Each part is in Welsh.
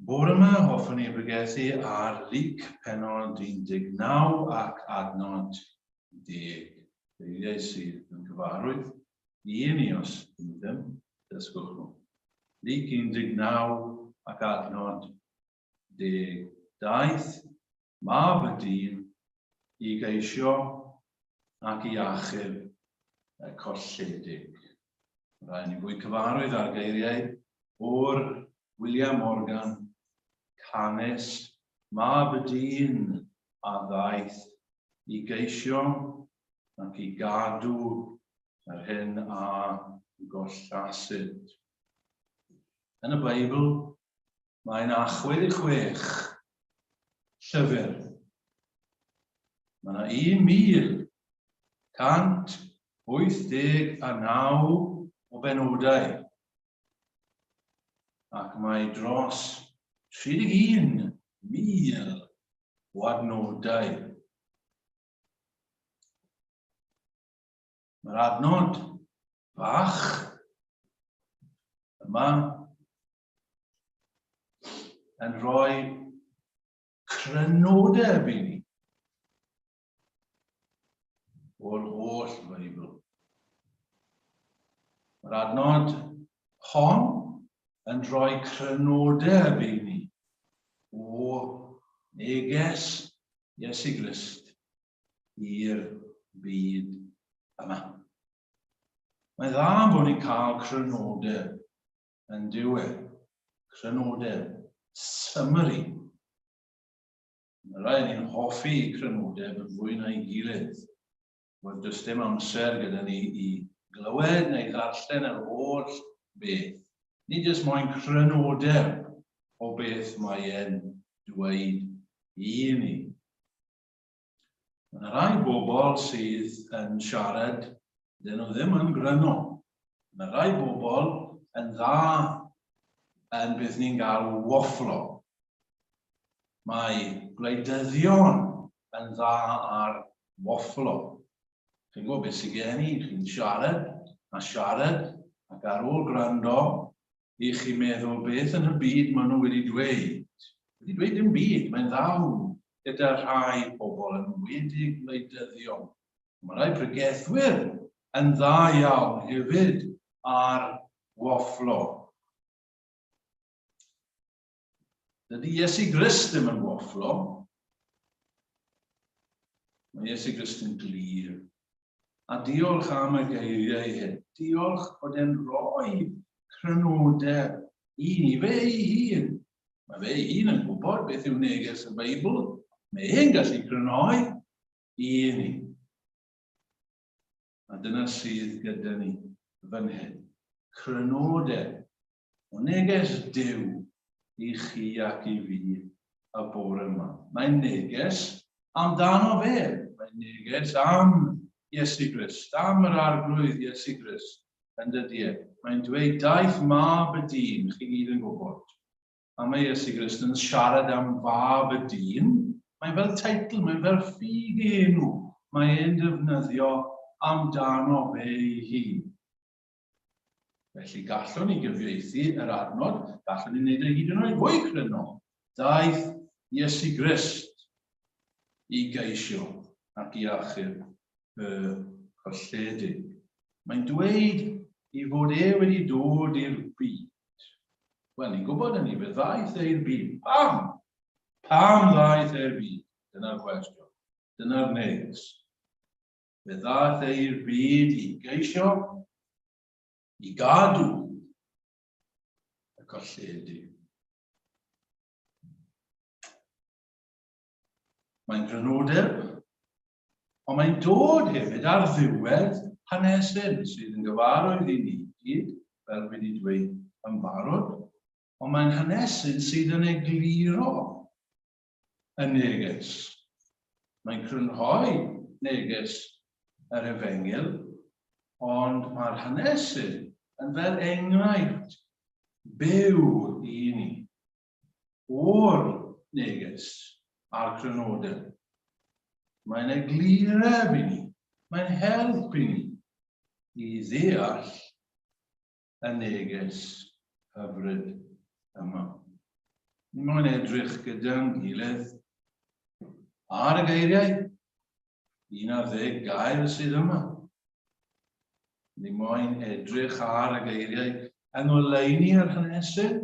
Bore yma, hoffwn i bregethu ar Luc pennod 19 ac adnod 10. Geiriau sydd yn cyfarwydd i ni os ydyn nhw ddim, dysgwch nhw. Luc 19 ac adnod 10. Daeth mab y dyn i geisio ac i achub y colledig. Rhaid ni fwy cyfarwydd â'r geiriau o'r William Morgan, Canys mab y dyn a ddaeth i geisio ac i gadw yr hyn a gollasid. Yn y Beibl, Mae yna 66 llyfr. Mae yna 1,189 o benodau. Ac mae dros 31,000 o adnodau. Mae'r adnod fach yma yn rhoi crynodeb i ni o'r holl Feibl. Mae'r adnod hon yn rhoi crynodeb i ni o neges Iesu Grist i'r byd yma. Mae'n dda bod ni'n cael crynodeb yn diwedd. Crynodeb. Summary. Mae rai ni'n hoffi crynodeb yn fwy na'i gilydd. Wel, does dim amser gyda ni i glywed neu ddarllen yr holl beth. Ni jyst moyn crynodeb o beth mae e'n dweud i ni. Mae yna rai bobl sydd yn siarad, dyn nhw ddim yn gryno. Mae yna rai bobl yn dda yn beth ni'n galw wafflo. Mae gwleidyddion yn dda ar wafflo. Chi'n gwybod beth sydd gen i, chi'n siarad a siarad ac ar ôl gwrando, i chi meddwl beth yn y byd maen nhw wedi dweud. Wedi dweud dim byd, mae'n ddawn gyda rhai pobl yn enwedig wleidyddion. Mae rhai pregethwyr yn dda iawn hefyd ar wafflo. Dydy Iesu Grist ddim yn wafflo. Mae Iesu Grist yn glir. A diolch am y geiriau hyn. Diolch bod e'n rhoi crynodeb i ni, fe ei hun. Mae fe ei hun yn gwybod beth yw neges y Beibl. Mae e'n gallu crynhoi i ni. A dyna sydd gyda ni fan hyn. Crynodeb o neges Duw i chi ac i fi y bore yma. Mae'n neges amdano fe. Mae'n neges am Iesu Grist, am yr Arglwydd Iesu Grist, yn dydy e. Mae'n dweud daeth mab y dyn, chi gyd yn gwybod. A mae Iesu Grist yn siarad am fab y dyn. Mae'n fel teitl, mae'n fel ffug enw. Mae e'n defnyddio amdano fe ei hun. Felly gallwn ni gyfieithu yr adnod, gallwn ni wneud e hyd yn oed fwy cryno. Daeth Iesu Grist i geisio ac i achub y colledig. Mae'n dweud i fod e wedi dod i'r byd. Wel, ni'n gwybod hynny, fe ddaeth e i'r byd. Pam? Pam ddaeth e i'r byd? Dyna'r cwestiwn. Dyna'r neges. Fe ddaeth e i'r byd i geisio, i gadw y colledig. Mae'n grynodeb, ond mae'n dod hefyd ar ddiwedd hanesyn sydd yn gyfarwydd i ni gyd, fel fi wedi dweud yn barod, ond mae'n hanesyn sydd yn egluro y neges. Mae'n crynhoi neges yr efengyl, ond mae'r hanesyn yn fel enghraifft byw i ni o'r neges a'r crynodeb. Mae'n eglureb i ni, mae'n help i ni i ddeall y neges hyfryd yma. Ni moyn edrych gyda'n gilydd ar y geiriau. 11 gair sydd yma. Ni moyn edrych ar y geiriau yng ngoleuni yr hanesyn.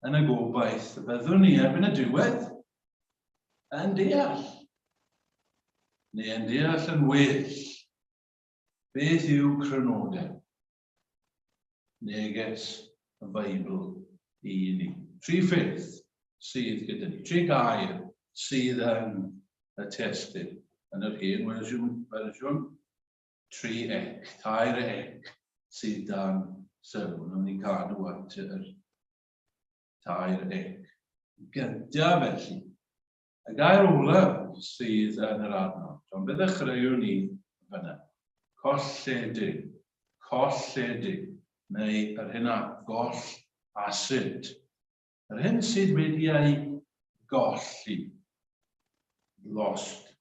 Yn y gobaith y byddwn ni erbyn y diwedd yn deall, neu yn deall yn well, beth yw crynodeb neges y Beibl i ni. Tri pheth sydd gyda ni, tri gair sydd yn y testun. Yn yr hen fersiwn, fersiwn tri ec, tair ec sydd dan sylw. Nawn ni cadw at yr tair ec. Gyntaf felly, y gair olaf sydd yn yr adnod, ond fe ddechreuwn ni fyna. Colledig, colledig, neu yr hyn a goll asynt. Yr hyn sydd wedi ei golli, lost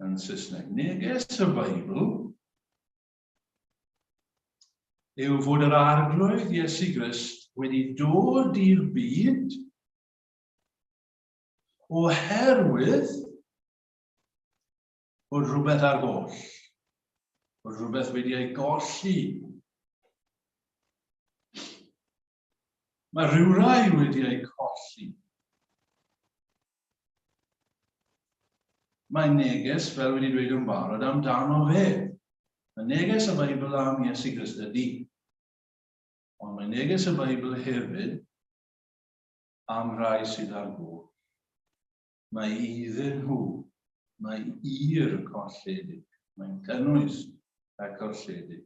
yn Saesneg. Neges y Beibl yw fod yr Arglwydd Iesu Grist wedi dod i'r byd oherwydd bod rhywbeth ar goll, bod rhywbeth wedi ei golli. Mae rhywrai wedi eu colli. Mae neges, fel wedi dweud yn barod, amdano fe. Mae neges y Beibl am Iesu Grist ydy. Ond mae neges y Beibl hefyd am rai sydd ar goll. Mae iddyn nhw, mae i'r colledig. Mae'n cynnwys y colledig.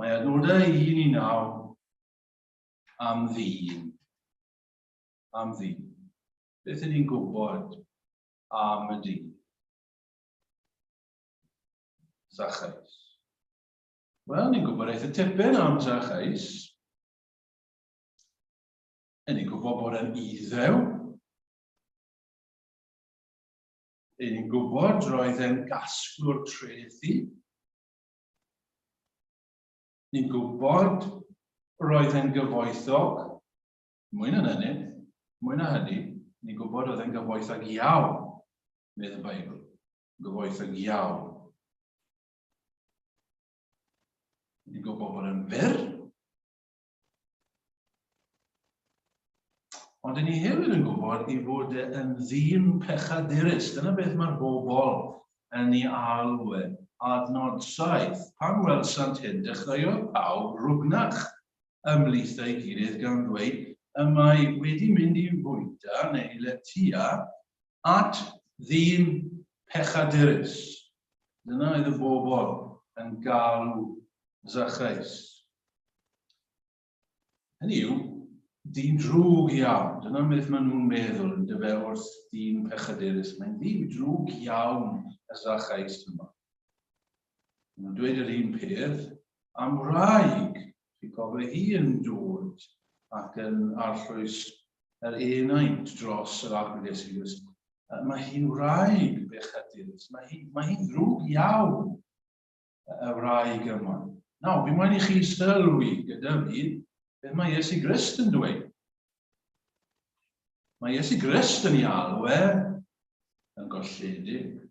Mae adnodau 1 i 9 am ddyn. Am ddyn. Beth ydyn ni'n gwybod am y dyn? Zachaeus. Wel, ni'n gwybod eitha tipyn am Zachaeus. Ni'n gwybod bod e'n Iddew. Y'n ni'n gwybod roedd e'n gasglwr trethi. Ni'n gwybod roedd e'n gyfoethog. Mwy na hynny, mwy na hynny, ni'n gwybod oedd e'n gyfoethog iawn, medd y Beibl. Gyfoethog iawn. Ni'n gwybod bod e'n fyr. Ond ni hefyd yn gwybod ei fod e yn ddyn pechadurus. Dyna beth mae'r bobl yn ei alw e. Adnod 7. Pan welsant hyn, dechreuodd pawb rwgnach ymhlith ei gilydd gan ddweud, y mae wedi mynd i fwyta neu i letya at ddyn pechadurus. Dyna oedd y bobl yn galw Zachaeus. Hynny yw, dyn drwg iawn. Dyna beth maen nhw'n meddwl yn dyfe wrth dyn pechadurus. Mae'n ddyn drwg iawn y Zachaeus yma. Maen nhw'n dweud yr un peth am wraig. Chi'n cofio hi yn dod ac yn arllwys yr enaid dros yr Arglwydd Iesu Grist. Mae hi'n wraig bechadurus. Mae hi'n mae hi ddrwg iawn y wraig yma. Nawr, fi moyn i chi sylwi gyda fi beth mae Iesu Grist yn dweud. Mae Iesu Grist yn ei alw e yn golledig.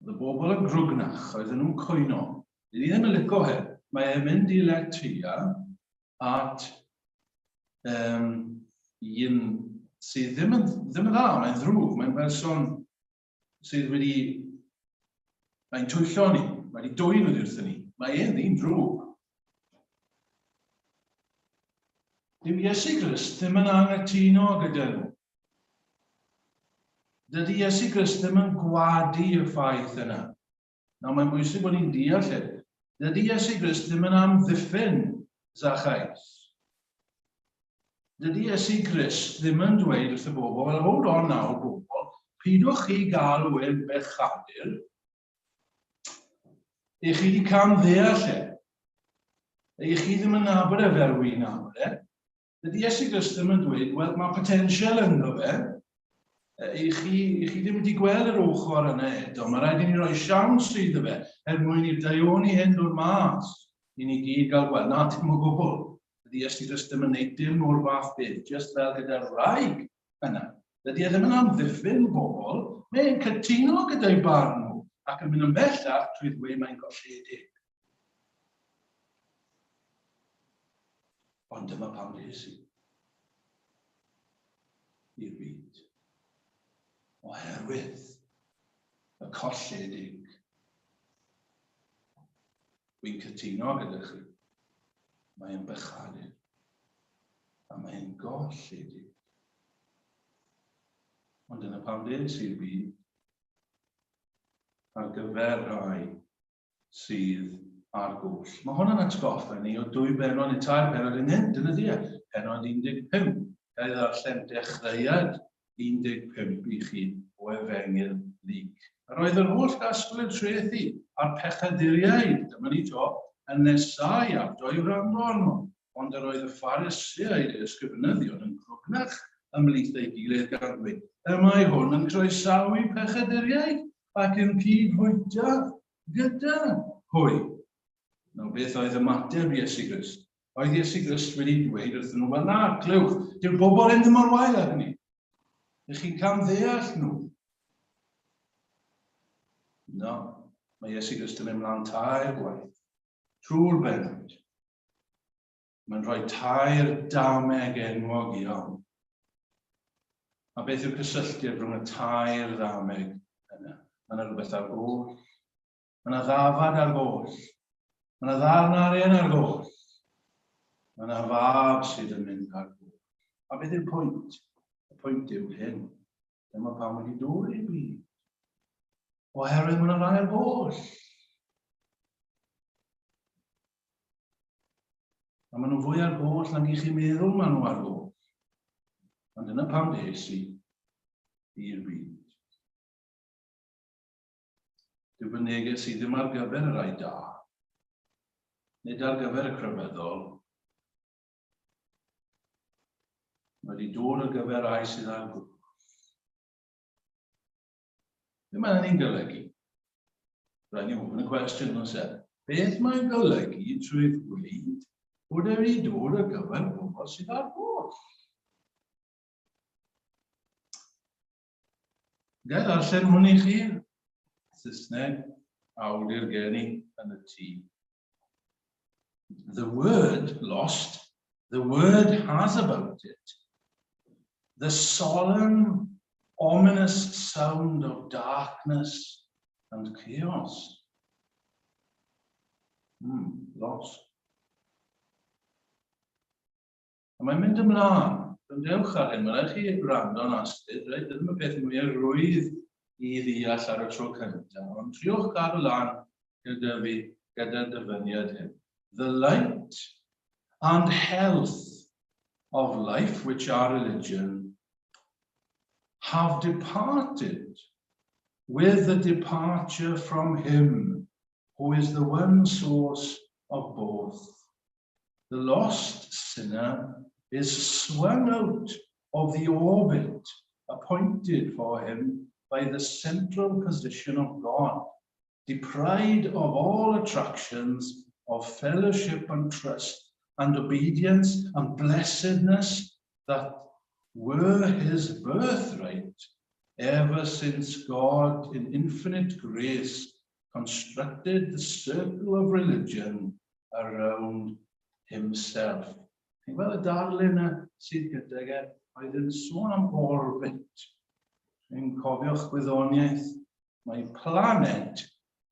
Oedd y bobl yn grwgnach, oedden nhw'n cwyno. Dyn ni ddim yn lico he. Mae e'n mynd i letia at um, un sydd ddim yn, ddim yn dda, mae'n ddrwg, mae'n berson sydd wedi... Mae'n twyllo ni, mae wedi dwyn oddi wrthyn ni. Mae e'n ddyn drwg. Dyw Iesu Grist ddim yn anghytuno gyda nhw. Dydy Iesu Grist ddim yn gwadu y ffaith yna. Nawr mae'n bwysig bod ni'n deall hyn. Dydy Iesu Grist ddim yn amddiffyn Zachaeus. Dydy Iesu Grist ddim yn dweud wrth y bobl, well, hold on nawr, bobl, pidwch chi galw e'n bechadur. Ych chi wedi cam ddeall e. Ych chi ddim yn nabod e fel wy'n nabod e. Dydy Iesu Grist ddim yn dweud, wel, mae potensial ynddo fe. I chi, i chi ddim wedi gweld yr ochr yna eto. Mae rhaid i ni roi siawns iddo fe er mwyn i'r daioni hyn ddod mas i ni gyd gael gweld. Na, dim o gwbl. Dydy Iesu Grist ddim yn gwneud dim o'r fath beth, jyst fel gyda'r wraig yna. Dydy e ddim yn amddiffyn bobl, mae'n cytuno gyda'i barn nhw ac yn mynd yn bellach trwy ddweud mae'n golledig. Ond dyma pam des i i'r byd. Oherwydd y colledig. Wy'n cytuno gyda chi. Mae'n bychadur. A mae'n golledig. Ond dyna pam des i'r byd. Ar gyfer rhai sydd ar goll. Mae hwn yn atgoffa ni o dwy bennod neu tair pennod ynghynt, dyna di e, pennod 15. Ga i ddarllen dechreuad 15 i chi o Efengyl Luc. Yr oedd yr holl gasglu'r trethi a'r pechaduriaid, dyma ni to, yn nesau ato i wrando arno. Ond yr oedd y Phariseaid eu ysgrifenyddion yn grwgnach ymhlith ei gilydd gan ddweud, Y mae hwn yn croesawu pechaduriaid ac yn cyd-fwyta gyda hwy. Nawr, beth oedd ymateb Iesu Grist? Oedd Iesu Grist wedi dweud wrthyn nhw, wel na, clywch, dyw'r bobl hyn ddim mor wael ag ni. Ych chi'n camddeall nhw. No, mae Iesu Grist yn mynd mlaen tair gwaith, trwy'r bennod. Mae'n rhoi tair dameg enwog iawn. A beth yw'r cysylltiad rhwng y tair ddameg yna? Mae yna rhywbeth ar goll. Mae yna ddafad ar goll. Mae yna ddarn arian ar goll. Mae yna fab sydd yn mynd ar goll. A beth yw'r pwynt? Y pwynt yw hyn. Dyma pam wedi dod i'r byd. Oherwydd mae yna rai ar goll. A maen nhw'n fwy ar goll nag i chi meddwl maen nhw ar goll. Ond dyna pam des i i'r byd. Dyw fy neges i ddim ar gyfer y rhai da. Nid ar gyfer y crefyddol. Mae wedi dod ar gyfer rhai sydd ar goll. Be mae hynny'n golygu? Rhaid ni ofyn y cwestiwn, oes e? Beth mae'n golygu trwy ddweud bod e wedi dod ar gyfer bobl sydd ar goll? Ga i ddarllen hwn i chi? Saesneg, awdur gen i yn y tŷ. The word lost, the word has about it the solemn, ominous sound of darkness and chaos. Lost. A mae'n mynd ymlaen. Gwrandewch ar hyn, mae'n rhaid chi wrando'n astud, reit? Ddim y peth mwyaf rwydd i ddeall ar y tro cyntaf, ond triwch gadw lan gyda fi, gyda'r dyfyniad hyn. The light and health of life, which are religion, have departed with the departure from him who is the one source of both. The lost sinner is swung out of the orbit appointed for him by the central position of God, deprived of all attractions of fellowship and trust and obedience and blessedness that were his birthright ever since God in infinite grace constructed the circle of religion around himself. Chi'n gweld y darlun yna sydd gydag e, oedd yn sôn am orbit. Chi'n cofio'ch gwyddoniaeth, mae planet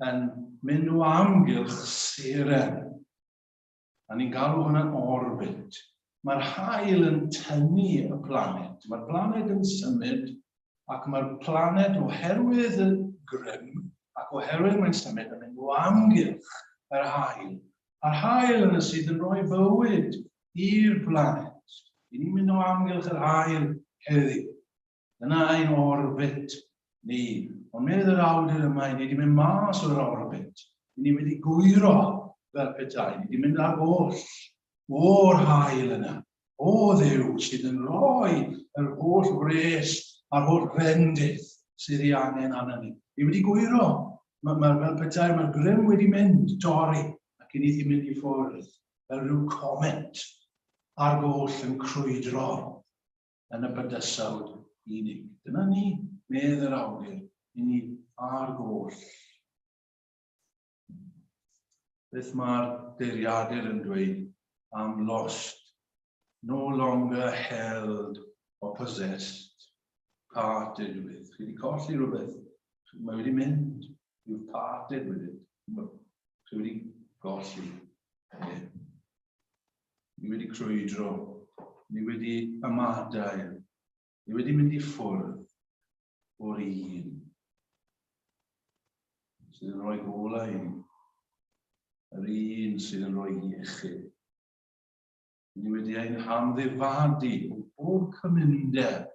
yn mynd o amgylch seren. A ni'n galw hwnna'n orbit. Mae'r haul yn tynnu y planet. Mae'r planet yn symud ac mae'r planet oherwydd y grym ac oherwydd mae'n symud yn mynd o amgylch yr haul. A'r haul yna sydd yn rhoi bywyd i'r planet. I ni'n mynd o amgylch yr haul heddiw. Dyna ein orbit ni. Ond medd yr awdur yma, ni wedi mynd mas o'r orbit. Ni wedi gwyro fel petai. Ni wedi mynd ar goll o'r haul yna. O Dduw sydd yn rhoi yr holl wres a'r holl fendith sydd ei angen arnon ni. Ni wedi gwyro. Mae, mae fel petai, mae'r grym wedi mynd, dorri, ac i ni wedi mynd i ffwrdd fel rhyw comet ar goll yn crwydro yn y bydysawd unig. Dyna ni, medd yr awdur, i ni ar goll. Beth mae'r geiriadur yn dweud am lost? No longer held or possessed, parted with. Chi wedi colli rhywbeth. Mae wedi mynd. You've parted with it. Chi wedi golli. Ni wedi crwydro. Ni wedi ymadael. Ni wedi mynd i ffwrdd o'r un sydd yn rhoi golau i ni. Yr un sydd yn rhoi iechyd. Ni wedi ein hamddifadu o bob cymundeb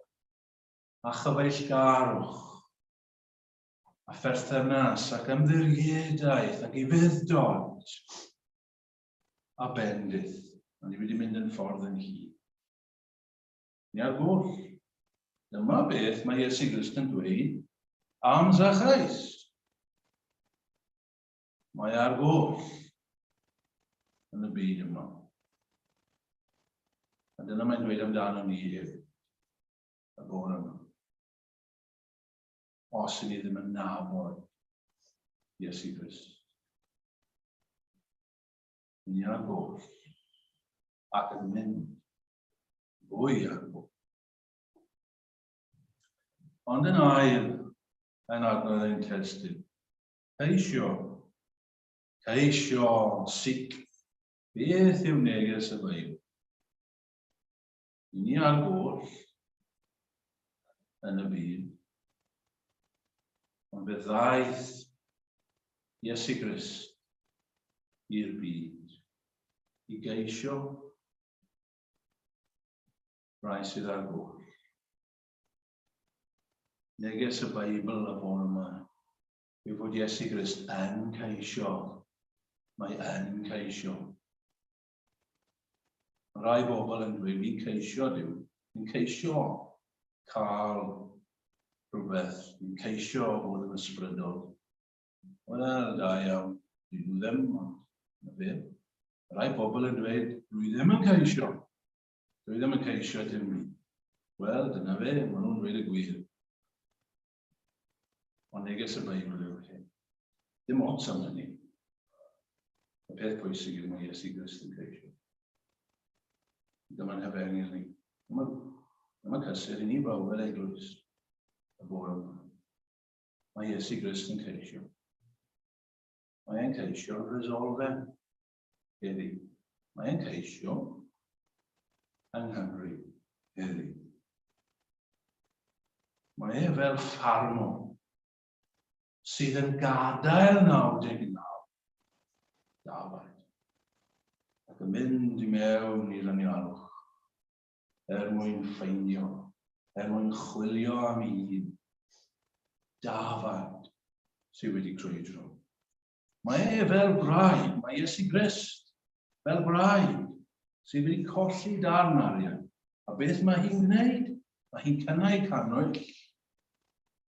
a chyfeillgarwch a pherthynas ac ymddiriedaeth ac ufudd-dod a bendith. A ni wedi mynd yn ffordd yn hun. Ni ar goll. Dyma beth mae Iesu Grist yn dweud am Zachaeus. Mae ar goll yn y byd yma. A dyna mae'n dweud amdano ni hefyd, y bore yma. Os i ni ddim yn nabod Iesu Grist. Ni ar goll ac yn mynd fwy ar goll. Ond yn ail, yn adnodd ein testun, ceisio, ceisio, seek, beth yw neges y Beibl? I ni ar goll yn y byd, ond fe ddaeth Iesu Grist i'r byd i geisio rhai sydd ar goll. Neges y Beibl y bore yma yw fod Iesu Grist yn ceisio. Mae yn ceisio. Mae rai bobl yn dweud, fi'n ceisio Duw, fi'n ceisio cael rhywbeth, fi'n ceisio bod yn ysbrydol. Wel, da iawn, dyn nhw ddim, ond na fe. Mae rai pobl yn dweud, dwi ddim yn ceisio. Dwi ddim yn ceisio dim byd. Wel, dyna fe, maen nhw'n dweud y gwir. Ond neges y Beibl yw hyn. Dim ots am hynny. Y peth pwysig yw mae Iesu Grist yn ceisio. Dyma'n hefengyl ni. Dyma, dyma cysur i ni bawb fel eglwys y bore yma. Mae Iesu Grist yn ceisio. Mae e'n ceisio resolve heddi. Mae e'n ceisio yng Nghymru heddi. Mae e fel ffarmwr sydd yn gadael 99 dafad ac yn mynd i mewn i'r anialwch er mwyn ffeindio, er mwyn chwilio am un dafad sydd wedi crwydro. Mae e fel gwraig, mae Iesu Grist fel gwraig sydd wedi colli darn arian. A beth mae hi'n gwneud? Mae hi'n cynnau cannwyll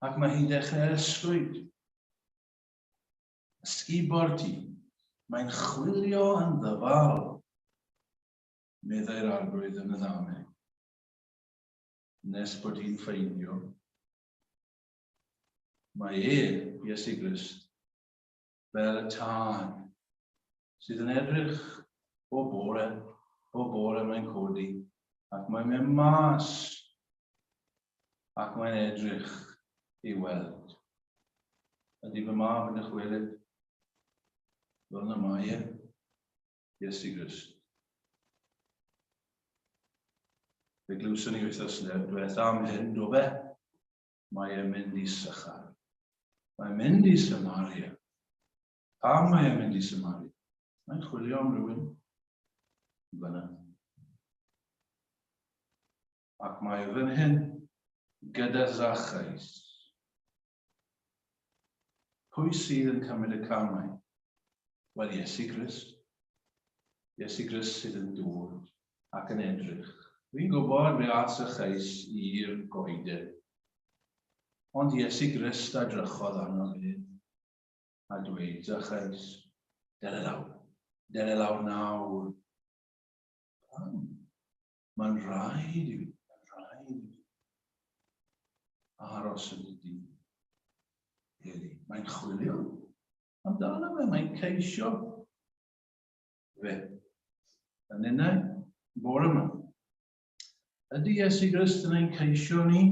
ac mae hi'n dechrau ysgwyd. Ysgubo'r tŷ. Mae'n chwilio yn ddyfal, meddai'r arglwydd yn y ddameg, nes bod hi'n ffeindio. Mae e, Iesu Grist, fel y tân sydd yn edrych bob bore, bob bore mae'n codi, ac mae'n mynd mas, ac mae'n edrych i weld. Ydy fy mab yn dychwelyd? Fel yna mae e, Iesu Grist. Fe glywson ni wythnos diwetha am hyn, do fe? Mae e'n mynd i Sychar. Mae'n mynd i Samaria. Pam mae e'n mynd i Samaria? Mae'n chwilio am rhywun. Fyna. Ac mae e fan hyn gyda Zachaeus. Pwy sydd yn cymryd y camau? Wel, Iesu Grist. Iesu Grist sydd yn dod ac yn edrych. Fi'n gwybod fe ath Zacchaeus i'r goeden. Ond Iesu Grist a drychodd arno fe, a dweud, Zacheus, dere lawr, dere lawr nawr. Pam? Mae'n rhaid i fi, mae'n rhaid i fi aros yn y dydd. Heddi. Mae'n chwilio amdano fe, mae'n ceisio fe. Yn unig, bore yma. Ydy Iesu Grist yn ein ceisio ni?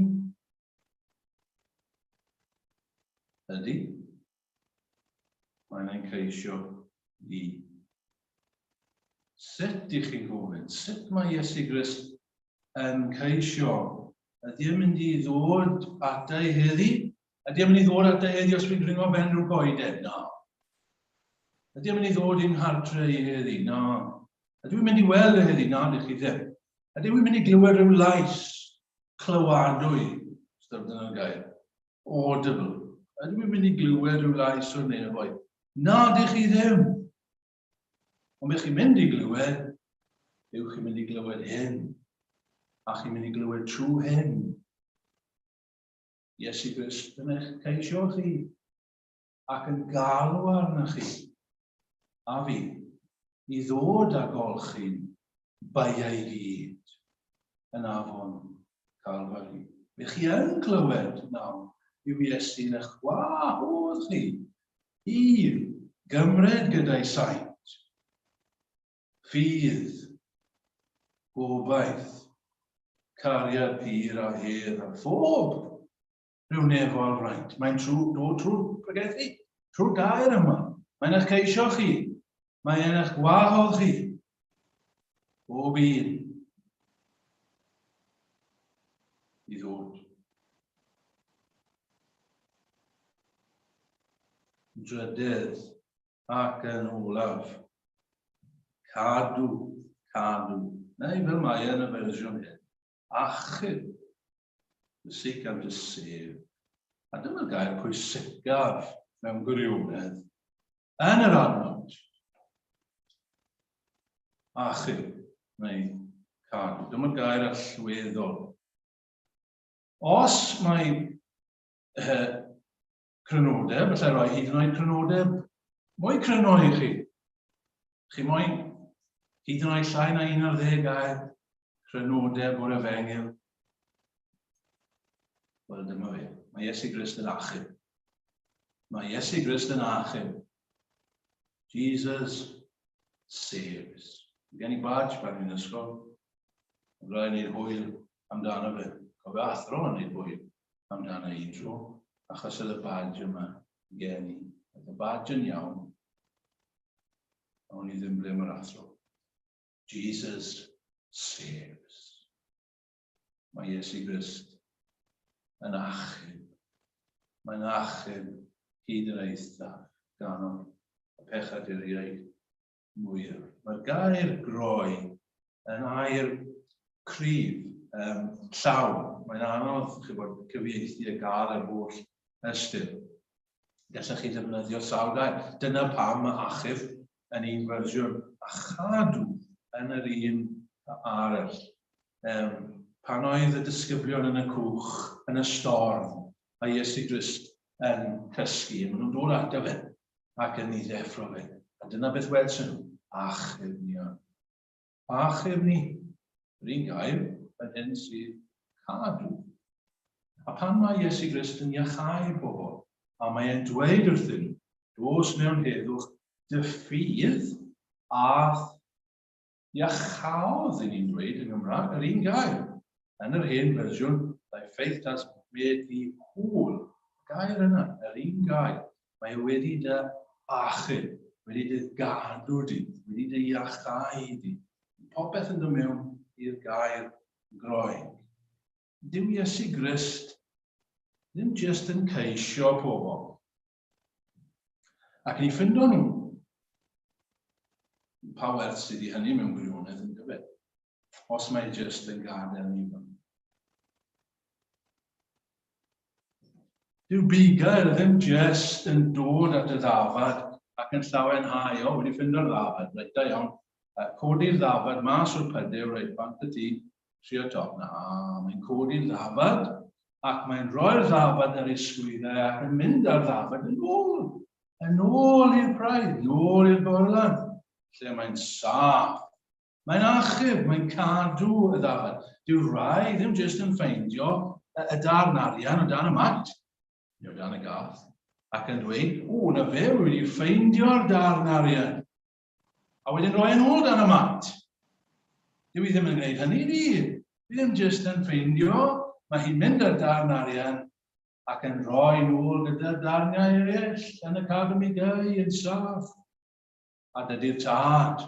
Ydy. Mae'n ein ceisio ni. Sut i chi'n gofyn? Sut mae Iesu Grist yn ceisio? Ydy e'n mynd i ddod ata i heddi? Ydy e'n mynd i ddod ata i heddi os fi'n dringo ben rhyw goeden? Na. Ydy e'n mynd i ddod i'n nghartre i heddi? Na. Ydw i'n mynd i weld e heddi? Na, dych chi ddim. Ydw i'n mynd i glywed rhyw lais clywadwy, os dyna'r gair, audible. Ydw i'n mynd i glywed rhyw lais o'r nefoedd? Na, dych chi ddim. Ond beth chi'n mynd i glywed, yw chi'n mynd i glywed hyn, a chi'n mynd i glywed trwy hyn. Iesu Grist yn eich ceisio chi, ac yn galw arnoch chi, a fi, i ddod a golchi'n baiau i gyd yn afon Calfari. Be chi yn clywed nawr yw Iesu'n eich gwahodd chi i gymryd gyda'i saint, ffydd, gobaith, cariad pur a hedd a phob rhyw nefol fraint. Mae'n trwy, dod trwy'r pregethu, trwy'r gair yma. Mae'n eich ceisio chi. Mae'n eich gwahodd chi. Bob un. I ddod. Drydydd ac yn olaf. Cadw, cadw. Neu fel mae yn y fersiwn hyn, achub. To seek and to save. A dyma'r gair pwysicaf mewn gwirionedd yn yr adnod. Achub neu cadw. Dyma'r gair allweddol. Os mae crynodeb, allai roi hyd yn oed crynodeb mwy cryno i chi. Chi moyn hyd yn oed llai na 11 gair crynodeb o'r efengyl. Wel, dyma fe. Mae Iesu Grist yn achub. Mae Iesu Grist yn achub. Jesus saves. Gen i badge pan i'n ysgol. Rhaid ni'n hwyl amdano fe. Cofio athro yn ei hwyl amdano un tro, achos oedd y badge yma gen i. Oedd y badge yn iawn, ond i ddim ble mae'r athro. Jesus saves. Mae Iesu Grist yn achub. Mae'n achub hyd yn eithaf ganol y pechaduriaid mwyaf. Mae'r gair groi yn air cryf, um, llawn. Mae'n anodd chybod, cyfieithu y gael yr holl ystyr. Gallech chi ddefnyddio sawl gair. Dyna pam mae achub yn un fersiwn a chadw yn yr un arall. Um, pan oedd y disgyblion yn y cwch, yn y storm, a Iesu Grist yn cysgu, maen nhw'n dod ato fe ac yn ei ddeffro fe. A dyna beth wedson nhw, achub ni ar. Achub ni. Yr un gair yn hyn sydd cadw. A pan mae Iesu Grist yn iachau pobl, a mae e'n dweud wrthyn nhw, dos mewn heddwch, dy ffydd a'th Iachaodd, i ni'n dweud yng Nghymraeg, yr un gair. Yn yr hen fersiwn, thy faith has made thee whole. Y gair yna, yr un gair. Mae e wedi dy achub, wedi dy gadw di, wedi dy iachau di. Popeth yn dod mewn i'r gair Groeg. Dyw Iesu Grist ddim jyst yn ceisio pobl. Ac ni ffindo nhw. Pa werth sydd i hynny mewn gwirionedd yn dyfe? Os mae jyst yn gadael ni fel. Dyw bugail ddim jyst yn dod at y ddafad ac yn llawenhau, o, wedi ffindo'r ddafad, reit, da iawn. Codi'r ddafad mas o'r pydew, reit, bant y tŷ, trio top. Na, mae'n codi'r ddafad. Ac mae'n rhoi'r ddafad ar ei sgwyddau ac yn mynd â'r ddafad yn ôl. Yn ôl i'r praidd, yn ôl i'r gorlan, lle mae'n saff. Mae'n achub, mae'n cadw y ddafad. Dyw rai ddim jyst yn ffeindio y darn arian o dan y mat, neu o dan y gath, ac yn dweud, o, na fe, wy wedi ffeindio'r darn arian. A wedyn rhoi yn ôl dan y mat. Dyw hi ddim yn gwneud hynny, di. Dwi ddim jyst yn ffeindio, mae hi'n mynd â'r darn arian ac yn rhoi nôl gyda'r darniau eraill yn y cadw gau yn saff. A dydy'r tad,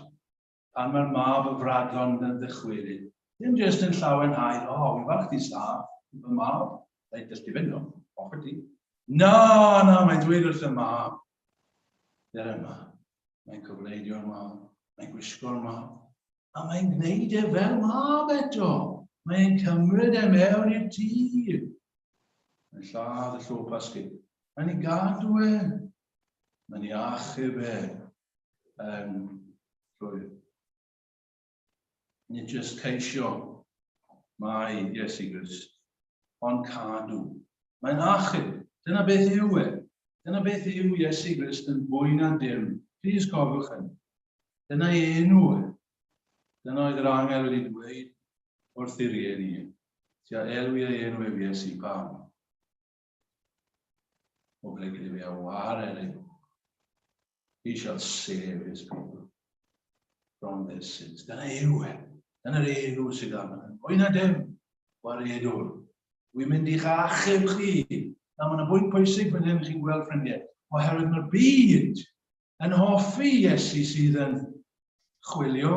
pan mae'r mab y fradlon yn ddychwelyd, ddim jyst yn llawenhau, o, oh, wi'n falch ti saff, fy mab, reit, dys ti fynd o, ochr ti. Na, na, mae'n dweud wrth y mab, der yma, Mae'n cofleidio'r mab, mae'n gwisgo'r mab, a mae'n gwneud e fel mab eto. Mae'n cymryd e mewn i'r tŷ. Mae'n lladd y llo pasgu. Mae'n ei gadw e. Mae'n ei achub e yn llwyr. Nid jyst ceisio mae Iesu Grist, ond cadw. Mae'n achub. Dyna beth yw e. Dyna beth yw Iesu Grist yn fwy na dim. Please cofiwch hyn. Dyna ei enw e. Dyna oedd yr angel wedi dweud wrth ei rieni. Ti a elwi ei enw ef Iesu, pam? O ble gyda fi a wared ei He shall save his people from their sins. Dyna yw e. Dyna'r enw sydd arno. Mwy na dim, waredwr. Wy'n mynd i'ch achub chi. Na, mae'n bwynt pwysig fan hyn chi'n gweld, ffrindiau. Oherwydd mae'r byd yn hoffi Iesu sydd yn chwilio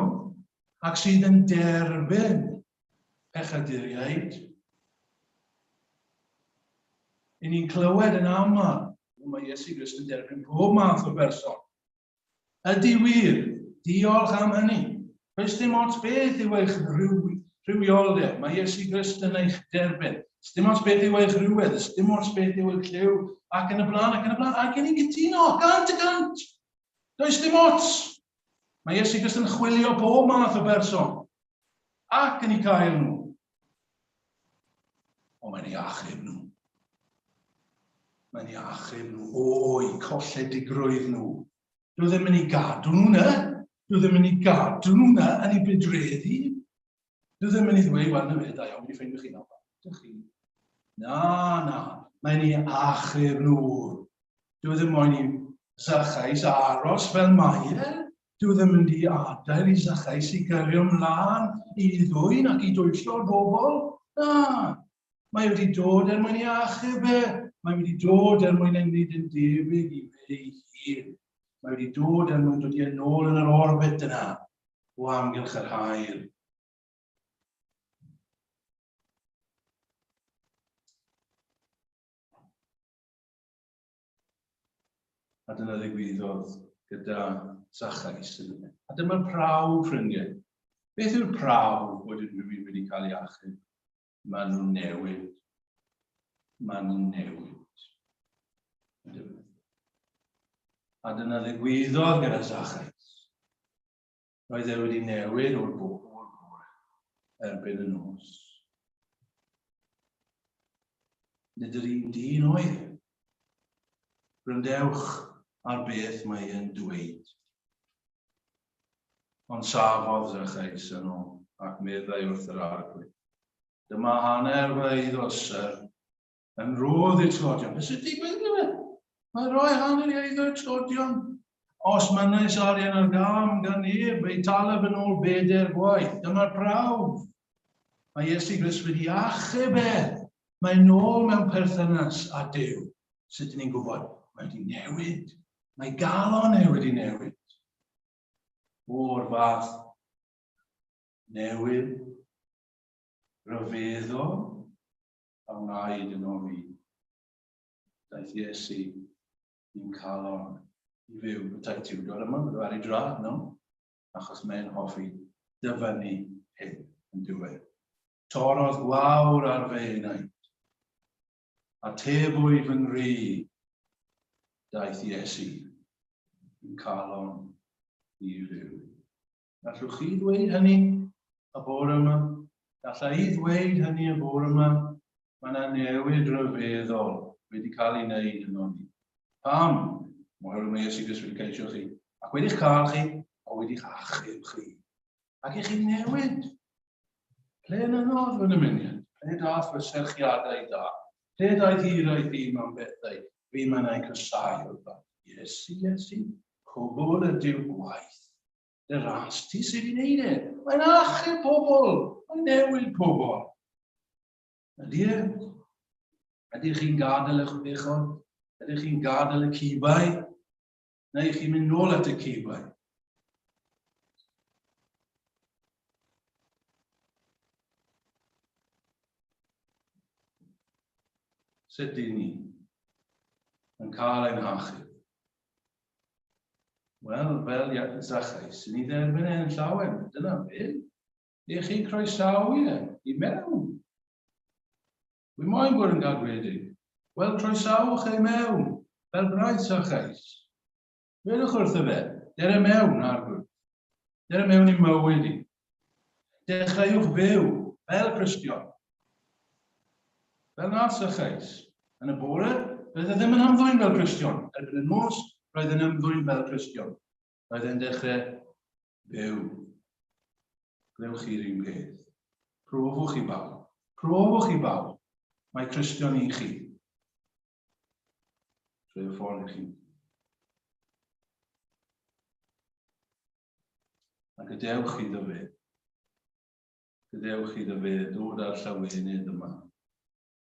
ac sydd yn derbyn pechaduriaid. I ni'n clywed yn aml, mae Iesu Grist yn derbyn pob math o berson. Ydy wir, diolch am hynny. Does dim ots beth yw eich rhyw, rhywioldeb, mae Iesu Grist yn eich derbyn. Dim ots beth yw eich rhywedd, dim ots beth yw eich lliw, ac yn y blaen, ac yn y blaen. Ac yn ni'n cytuno, 100%. Does dim ots. Mae Iesu Grist yn chwilio pob math o berson. Ac yn eu cael nhw. Ond mae'n ei achub nhw. Mae'n ei achub nhw o'i colledigrwydd nhw. Dwi ddim yn ei gadw nhw na. Dwi ddim yn ei gadw nhw na yn ei bydreddu. Dwi ddim yn ei ddweud, wel, na fe, da iawn, wedi ffeindio chi nawr. Dych chi. Na, na, mae'n ei achub nhw. Dwi ddim moyn i Zachais aros fel mae e. Dwi ddim yn mynd i adael i Zachais i gario mlaen i ddwyn ac i dwyllo'r bobl. Na, mae wedi dod er mwyn i achub e. Mae wedi dod er mwyn ei wneud yn debyg i fe ei hun. Mae wedi dod er mwyn dod i yn ôl yn yr orbit yna o amgylch yr haul. A dyna ddigwyddodd gyda Zachais. A dyma'r prawf, ffrindiau. Beth yw'r prawf bod unrhyw un wedi cael ei achub? Maen nhw'n newid. Maen nhw'n newid. A dyna ddigwyddodd gyda Zachais. Roedd e wedi newid o'r bore erbyn y nos. Nid yr un dyn oedd e. Gwrandewch ar beth mae e'n dweud. Ond safodd Zacheus yno ac meddai wrth yr arglwydd, Dyma hanner fy eiddo, syr, Yn rhodd i'r tlodion. Beth sy'n digwydd gyda fe? Mae'n rhoi hanner i eiddo i'r tlodion. Os mynais arian ar gam gan neb, ei talaf yn ôl bedair gwaith. Dyma'r prawf. Mae Iesu Grist wedi achub e. Mae'n ôl mewn perthynas â Duw. Sut ydyn ni'n gwybod? Mae wedi newid. Mae galon e wedi newid. O'r fath newid rhyfeddol a wnaed yno fi. Daeth Iesu i'm calon i fyw. Petai Tudor yma, bydde ar ei draed, no? Achos mae'n hoffi dyfynnu hyn yn diwedd. Torrodd gwawr ar fy enaid, a tebwyd fy nghri. Daeth Iesu i'm calon i fyw. Gallwch chi ddweud hynny y bore yma? Galla i ddweud hynny y bore yma? Mae yna newid rhyfeddol wedi cael ei wneud yno ni. Pam? Oherwydd mae Iesu Grist wedi ceisio chi, ac wedi'ch cael chi, a wedi'ch achub chi. Ac i chi newid. Ple yn anodd fy nymuniad? Ple dath fy serchiadau da? Ple daeth hiraeth i mewn bethau fi mae'n ei cysau o'r fan? Iesu, Iesu, cwbl ydyw gwaith. Dy ras ti sydd wedi wneud e. Mae'n achub pobl. Mae'n newid pobl. Ydy e? Ydych chi'n gadael eich bechod? Ydych chi'n gadael y cibau? Neu chi'n mynd nôl at y cibau? Sut i ni yn cael ein hachub? Wel, fel Zachais, ni dderbyn e'n llawen. Dyna fe. I chi croesawu e i mewn. Wi moyn bod yn gadwedig. Wel, croesawch e mewn, fel gwnaeth Zachais. Dwedwch wrtho fe, dere mewn, arglwydd. Dere mewn i mywyd i. Dechreuwch fyw fel Cristion. Fel nath Zachais. Yn y bore, roedd e ddim yn ymddwyn fel Cristion. Erbyn y nos, roedd e'n ymddwyn fel Cristion. Roedd e'n dechrau byw. Glewch chi'r un peth. Profwch i bawb. Profwch i bawb. Mae Cristion i chi. Trwy y ffordd i chi. A gadewch iddo fe. Gadewch iddo fe dod â'r llawenydd yma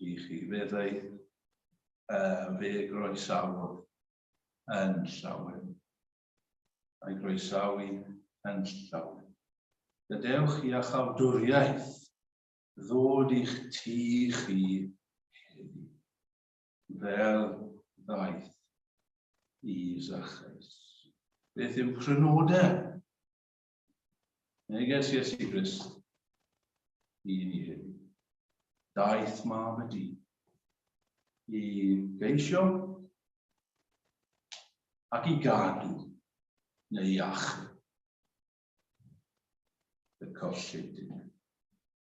i chi. Fe ddaeth, uh, fe groesawodd yn llawen. A'i groesawu yn llawen. Gadewch i achawdwriaeth ddod i'ch tŷ chi heddi, fel ddaeth i Zacheus. Beth yw crynodeb? Neges Iesu Grist i ni heddi. Daeth mab y dyn i geisio ac i gadw neu i achub y colledig.